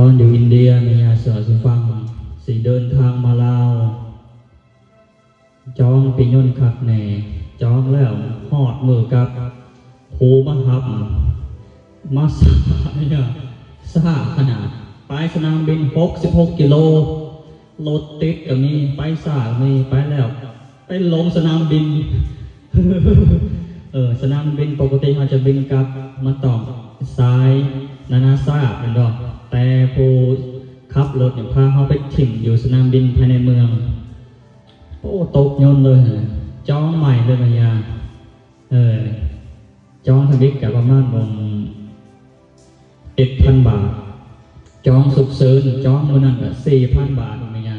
ຕອນຢູ່ອິນເດຍ ແມ່ຍ່າເວົ້າສູ່ຟັງ ຊິເດີນທາງມາລາວ ຈອງປີ້ຍົນຄັກແນ່ ຈອງແລ້ວຮອດມື້ກັບ ຜູ້ມາຮັບ ມາຊ້າ ຊ້າຂະໜາດ ໄປສະໜາມບິນຫົກສິບຫົກກິໂລ ລົດຕິດກໍມີ ໄປຊ້າກໍມີ ໄປແລ້ວ ໄປຫຼົງສະໜາມບິນ ເອີ ສະໜາມບິນປົກກະຕິເຮົາຈະບິນກັບ ມັນຕ້ອງສາຍນານາຊາດແມ່ນບໍ່? ແຕ່ຜູ້ຂັບລົດນີ້ພາເຮົາໄປຖິ້ມຢູ່ສະໜາມບິນພາຍໃນເມືອງ. ໂອ້ ຕົກຍົນເລີຍຫັ້ນນະ ຈອງໃໝ່ເລີຍແມ່ຍ່າ. ເອີ ຈອງທຳອິດກະປະມານເຈັດພັນບາດ ຈອງສຸກເສີນ ຈອງມື້ນັ້ນກະສີ່ພັນບາດແມ່ຍ່າ.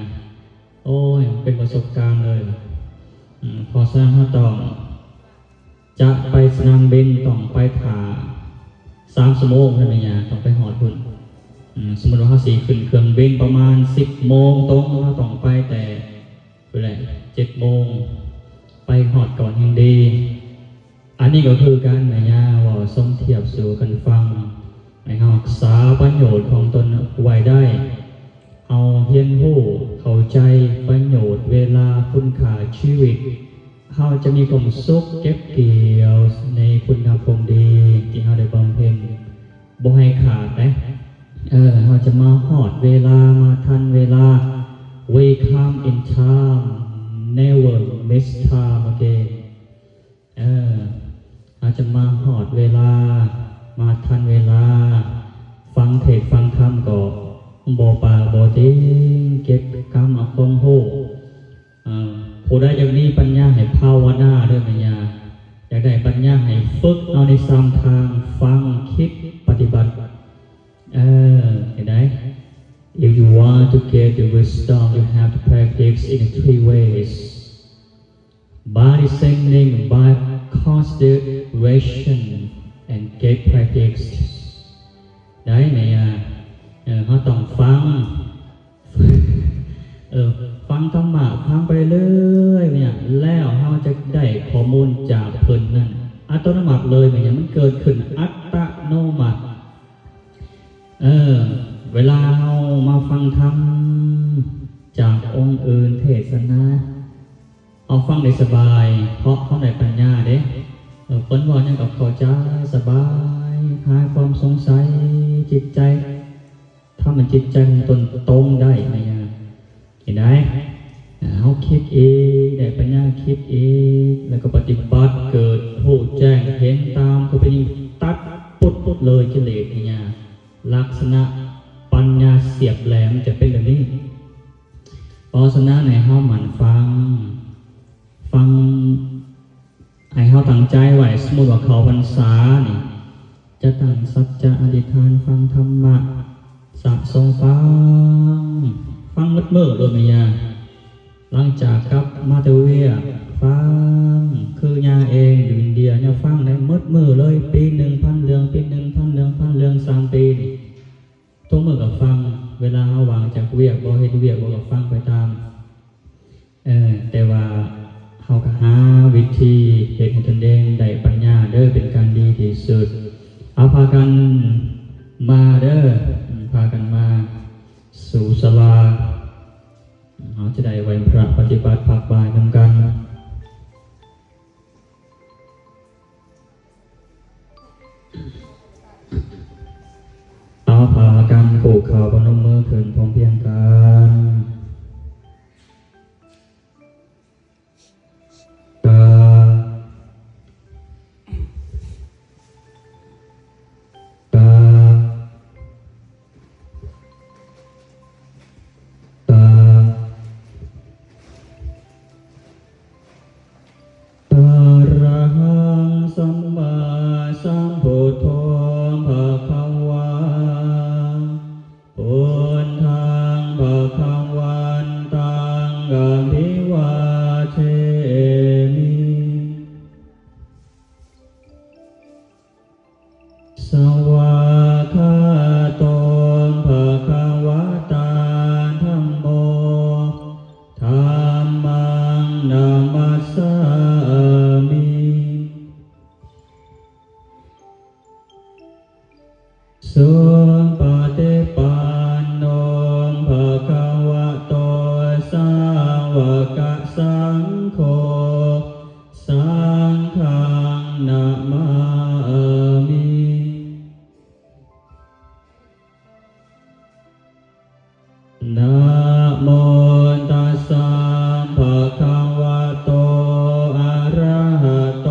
ໂອ້ຍ ມັນເປັນປະສົບການເລີຍ. ອືມ ເພາະສະນັ້ນເຮົາຕ້ອງ ຈະໄປສະໜາມບິນ ຕ້ອງໄປຖ້າສາມຊົ່ວໂມງເດີແມ່ຍ່າ ຕ້ອງໄປຮອດພຸ້ນ. ອືມ ສົມມຸດວ່າເຮົາຊິຂຶ້ນເຄື່ອງບິນປະມານສິບໂມງຕົງ ເຮົາຕ້ອງໄປແຕ່ພຸ້ນແຫຼະ ເຈັດໂມງ ໄປຮອດກ່ອນແຮ່ງດີ. ອັນນີ້ກໍຄືກັນ ແມ່ຍ່າເວົ້າສົມທຽບສູ່ກັນຟັງ ໃຫ້ເຮົາຮັກສາປະໂຫຍດຂອງຕົນໄວ້ໄດ້. ເຮົາຮຽນຮູ້ເຂົ້າໃຈປະໂຫຍດເວລາ ຄຸນຄ່າຊີວິດ, ເຮົາຈະມີຄວາມສຸກເກັບກ່ຽວໃນຄຸນນະພາບດີທີ່ເຮົາໄດ້ບຳເພັນ ບໍ່ໃຫ້ຂາດເດ້. ເອີ ເຮົາຈະມາຮອດເວລາ ມາທັນເວລາ. We come in time, never miss time again. ເອີ ເຮົາຈະມາຮອດເວລາ ມາທັນເວລາ ຟັງເທດຟັງທຳກໍບໍ່ປາກບໍ່ຕິງ ເກັບກຳເອົາຄວາມຮູ້. ເອີ ຜູ້ໃດຢາກມີປັນຍາໃຫ້ພາວະນາເດີແມ່ຍ່າ ຢາກໄດ້ປັນຍາໃຫ້ຝຶກເອົາໃນສາມທາງ ຟັງ, ຄິດ, ປະຕິບັດ. ເອີ ເຫັນໄດ? If you want to get the wisdom, you have to practice in three ways. By listening, by consideration, and get practice. ໄດ້ແມ່ຍ່າ ເອີ ເຮົາຕ້ອງຟັງ ເອີ ຟັງທຳມະ ຟັງໄປເລື້ອຍໆ ແມ່ຍ່າ ແລ້ວເຮົາຈະໄດ້ຂໍ້ມູນຈາກເພິ່ນນັ້ນອັດຕະໂນມັດເລີຍແມ່ຍ່າ ມັນເກີດຂຶ້ນອັດຕະໂນມັດ. ເອີ ເວລາເຮົາມາຟັງທຳຈາກອົງອື່ນເທດສະໜາ ເຮົາຟັງໄດ້ສະບາຍ ເພາະເຮົາໄດ້ປັນຍາເດ້. ເອີ ເພິ່ນເວົ້າຫຍັງກໍເຂົ້າໃຈສະບາຍ ຫາຍຄວາມສົງໄສ ຈິດໃຈ ທຳໃຫ້ຈິດໃຈຂອງຕົນຕົງໄດ້ນະຍາ. ເຫັນໄດ? ເຮົາຄິດອີກ ໄດ້ປັນຍາຄິດອີກ ແລ້ວກໍປະຕິບັດ ເກີດຮູ້ແຈ້ງເຫັນຕາມຄວາມເປັນຈິງ ຕັດປຸດໆເລີຍກິເລດນະຍາ. ລັກສະນະປັນຍາສຽບແຫຼມຈະເປັນແບບນີ້. ເພາະສະນັ້ນໃຫ້ເຮົາໝັ່ນຟັງ ຟັງ ໃຫ້ເຮົາຕັ້ງໃຈໄວ້, ສົມມຸດວ່າເຂົ້າພັນສານີ້ ຈະຕັ້ງສັດຈະອະທິຖານຟັງທຳມະ ສະສົມຟັງ ຟັງໝົດມື້ໂລດແມ່ຍ່າ. ຫຼັງຈາກກັບມາແຕ່ວຽກ ຟັງ ຄືຍ່າເອງຢູ່ອິນເດຍ ຍ່າຟັງໄດ້ໝົດມື້ເລີຍ ປີໜຶ່ງພັນເລື່ອງ ປີໜຶ່ງພັນເລື່ອງ ພັນເລື່ອງ ສາມປີນີ້. ທຸກມື້ກໍຟັງ ເວລາເຮົາວ່າງຈາກວຽກ ບໍ່ເຮັດວຽກ ບໍ່ກໍຟັງໄປຕາມ. ເອີ ແຕ່ວ່າເຮົາກໍຫາວິທີເຮັດໃຫ້ຕົນເອງໄດ້ປັນຍາເດີ ເປັນການດີທີ່ສຸດ. ເອົາ ພາກັນມາເດີ ພາກັນມາສູ່ສາລາ ເຮົາຈະໄດ້ໄຫວ້ພະປະຕິບັດພາກບ່າຍນຳກັນ. ເອົາ ພາກັນຄຸກເຂົ່າ ປະນົມມືຂຶ້ນພ້ອມພຽງກັນ. ກາ ກາ ໂມຕັດສະ ພະຄະວະໂຕ ອະຣະຫະໂຕ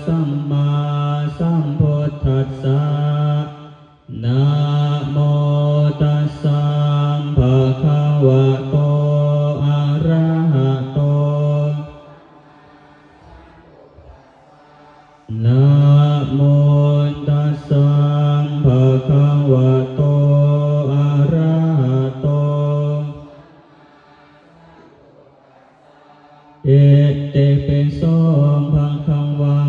ສຳມາສຳພຸດທັດສະ ນະໂມຕັດສະ ພະຄະວະໂຕ ອະຣະຫະໂຕ ນະໂມຕັດສະ ພະຄະວະໂຕ ອະຣະຫະໂຕ ອິຕິປິໂສ ພະຄະວາ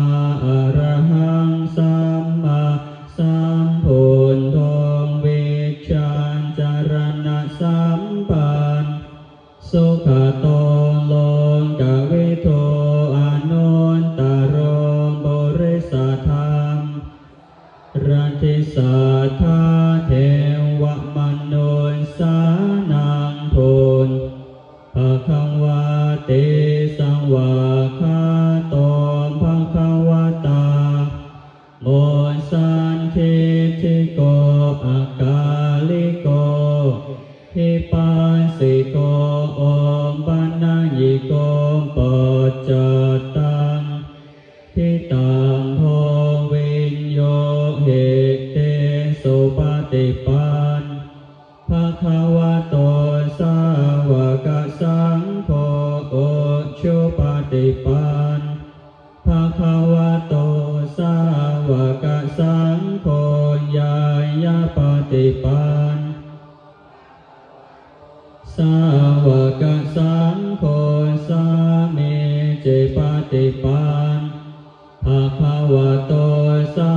ອະຣະຫັງ ສຳມາສຳພຸດໂທ ວິຈາຈະລະນະສຳປັນ ສຸຄະໂຕ ໂລກະວິທູ ອະນຸດຕະໂຣ ປຸລິສະທຳມະ ລາທິສັດຖາ ເທວະມະນຸດສານັງ ພຸດໂທ ພະຄະວາ ຕິສະຫວາກຂາໂຕ ພະຄະວະຕາ ມຸດສັນທິດຖິໂກ ອະກາລິໂກ ວິປັດສິໂກ ໂອປະນະຍິໂກ ປັດຈັດຕັງ ທິຕັງ ໂພ ວິນໂຍ ເຫເຕ ສຸປະຕິປັນ ພະຄະວະໂຕ ສາວະກະສັງໂຄ ອຸຈຸປະຕິປັນ ພະຄະວະໂຕ ສາວະກະສັງໂຄ ຍາຍະປະຕິປັນ ສາວະກະສັງໂຄ ສາມີຈິປະຕິປັນ ພະຄະວະໂຕ ສາ